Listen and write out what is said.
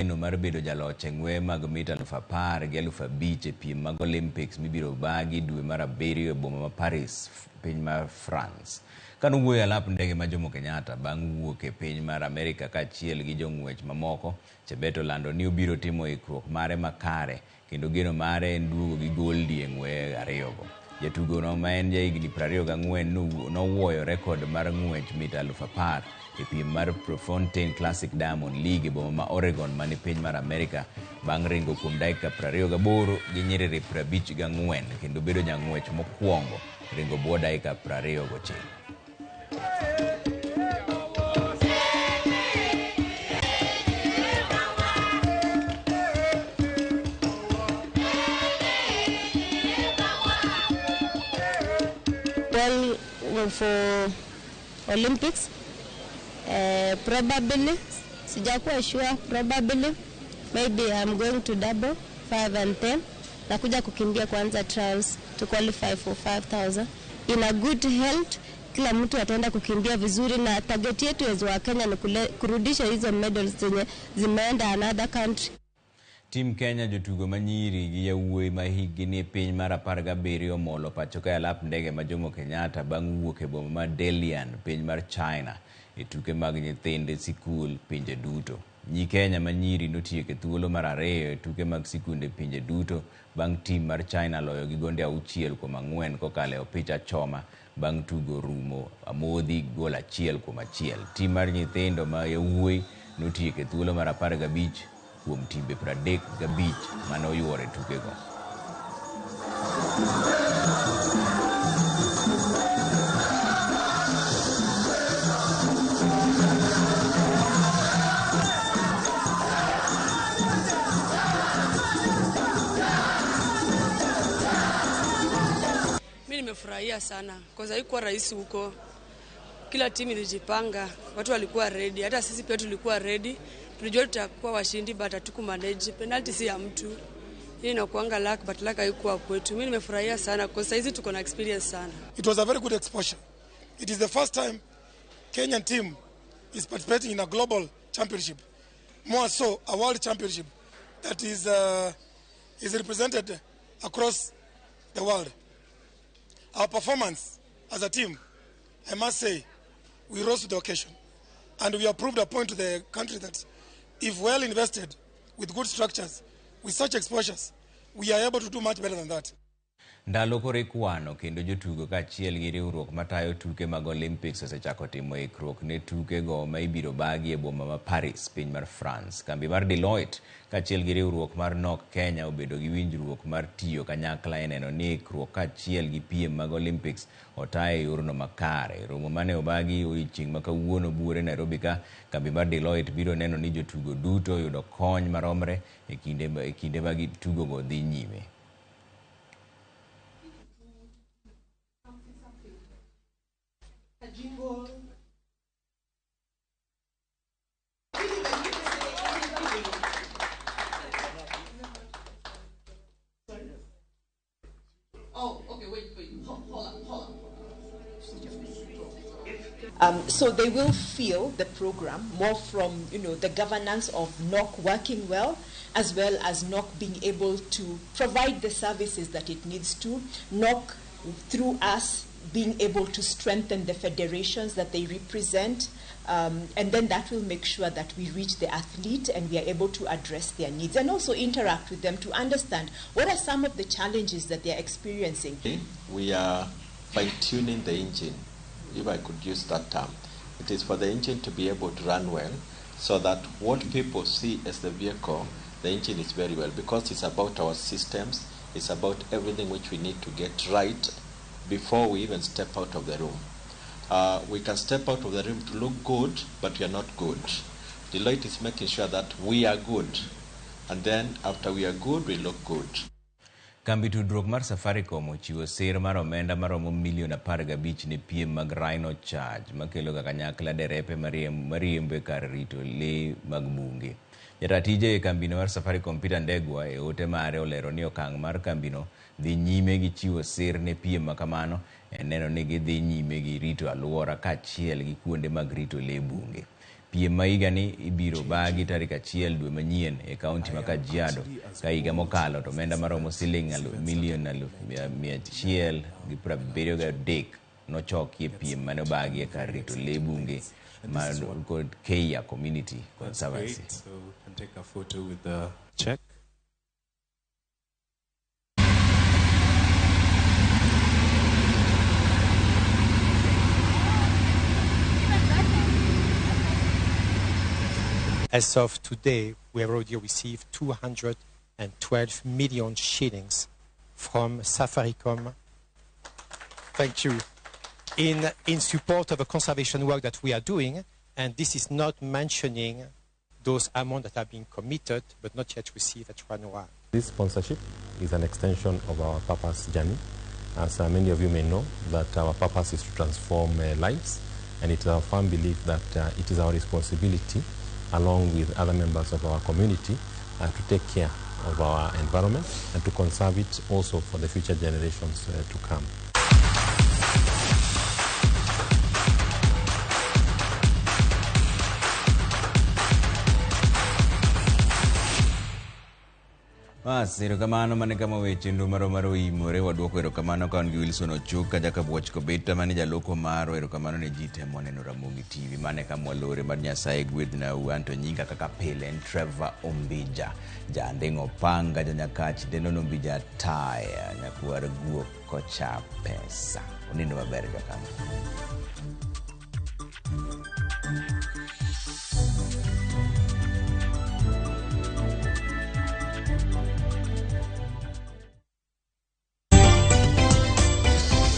Geno mar bedo jaloch e ng'weye mag mita 10,000 gi 5,000 e piem mag Olympics mibiro bagi dwe mar abiriyo e boma ma Paris, piny mar France. Kanowuoyo e alap ndege ma Jomo Kenyatta bang' wuok e piny mar Amerika kaachiel gi jong'wech mamoko, Chebet olando ni obiro timo ikruok mare makare kendo geno mare en duogo gi goldi e ng'weye ariyogo. Jatugono ma en jahigni 24 nowuoyo rekod mar ng'wech mita 10,000 e piem mar Prefontaine Classic Diamond League e boma ma Oregon mani piny mar Amerika bang' ringo kuom dakika 28 gi nyiriri 54 kendo bedo jang'wech mokwongo ringo bwo dakika 29. Well, for Olympics, probably, sijakuwa sure, probably, maybe I'm going to double 5 and 10. Nakuja kukimbia kwanza trials to qualify for 5,000. In a good health, kila mtu ataenda kukimbia vizuri, na target yetu as wa Kenya ni kurudisha hizo medals zenye zimeenda another country. Team Kenya jotugo manyiri gi yawuoyi ma hikgi ni piny mar 17 omolo pacho ka e alap ndege ma Jomo Kenyatta bang' wuok e boma ma Dalian, piny mar China, e tuke mag nyithind sikul pinje duto. Nyi Kenya manyiri notieko e thuolo mar ariyo e tuke mag sikunde pinje duto bang' tim mar China loyo gi gonde 6-4 kokalo e opich achoma bang' tugo rumo amodhi gol 1-1. Tim mar nyithindo ma yawuoyi notieko e thuolo mar 15 kuom timbe 35 mane oyuoro e tukego. Mimi nimefurahia sana kwa sababu haikuwa rahisi huko. Kila timu ilijipanga, watu walikuwa ready, hata sisi pia tulikuwa ready. Tulijua tutakuwa washindi but hatukumanage. Penalty si ya mtu. Hii inakuanga luck, but luck haikuwa kwetu. Mimi nimefurahia sana kwa saizi tuko na experience sana. It was a very good exposure. It is the first time Kenyan team is participating in a global championship, more so a world championship that is represented across the world. Our performance as a team, I must say, we rose to the occasion, and we have proved a point to the country that if well invested, with good structures, with such exposures, we are able to do much better than that. Ndalo koro ikwano kendo jotugo kaachiel gi riwruok matayo tuke mag Olympics osechako timo ikruok ne tukego ma ibiro bagi e boma ma Paris, piny mar France. Kambi mar Deloitte kaachiel gi riwruok mar NOC Kenya obedo gi winjruok mar tiyo kanyakla e neno ni ikruok kaachiel gi piem mag Olympics otaye e yorno makare. Romo mane obagi odiochieng' ma kawuono buore Nairobi ka kambi mar Deloitte biro neno ni jotugo duto oyudo kony maromre e kinde ma tugogo dhi nyime. Oh, okay, wait, hold on. So they will feel the program more from, the governance of NOC working well, as well as NOC being able to provide the services that it needs to, NOC through us being able to strengthen the federations that they represent, and then that will make sure that we reach the athlete and we are able to address their needs and also interact with them to understand what are some of the challenges that they are experiencing. We are fine-tuning the engine, if I could use that term. It is for the engine to be able to run well so that what people see as the vehicle, the engine is very well, because it's about our systems, it's about everything which we need to get right before we even step out of the room. We can step out of the room to look good, but we are not good. Deloitte is making sure that we are good, and then after we are good, we look good. Kambi tudruok mar Safaricom ochiwo sir mar omenda maromo milion 15 ne piem mag Rhino Charge makelo ga kanyakla derepe mariembo e kar rito lee mag bunge. Jata tije e kambino mar Safaricom Peter Ndegwa e ote mare olero ni okang' mar kambino dhi nyime gi chiwo sir ne piem makamano en neno ni gidhi nyime gi rito alwora kaachiel gi kuonde mag rito lee bunge. Piem ma higani ibiro bagi tarik 1 dwe manyien e kaunti ma Kajiado ka higa mokalo to omenda maromo siling milion 173 nochoki e piem mane obagi e kar rito lee bunge mar Keiya Community Conservancy. Great. So we can take a photo with the check. As of today, we have already received 212 million shillings from Safaricom. Thank you. In support of the conservation work that we are doing, and this is not mentioning those amounts that have been committed but not yet received at Ranua. This sponsorship is an extension of our purpose journey. As many of you may know, that our purpose is to transform lives, and it's our firm belief that it is our responsibility, along with other members of our community, to take care of our environment and to conserve it also for the future generations to come. Bas, erokamano mane kama weche ndo maro oimore waduoko erokamano ka wan gi Wilson Ochuka Jacob Kobeta mane jaloko marwa erokamano ne ji te moneno Ramogi TV mane kama walore mar Nyasaye gwedhnau anto nyinga kaka pile en Trevor Ombija janding'o panga janyakach denono Ombija taya nyakwar guok kocha pesa unindo maber jokama.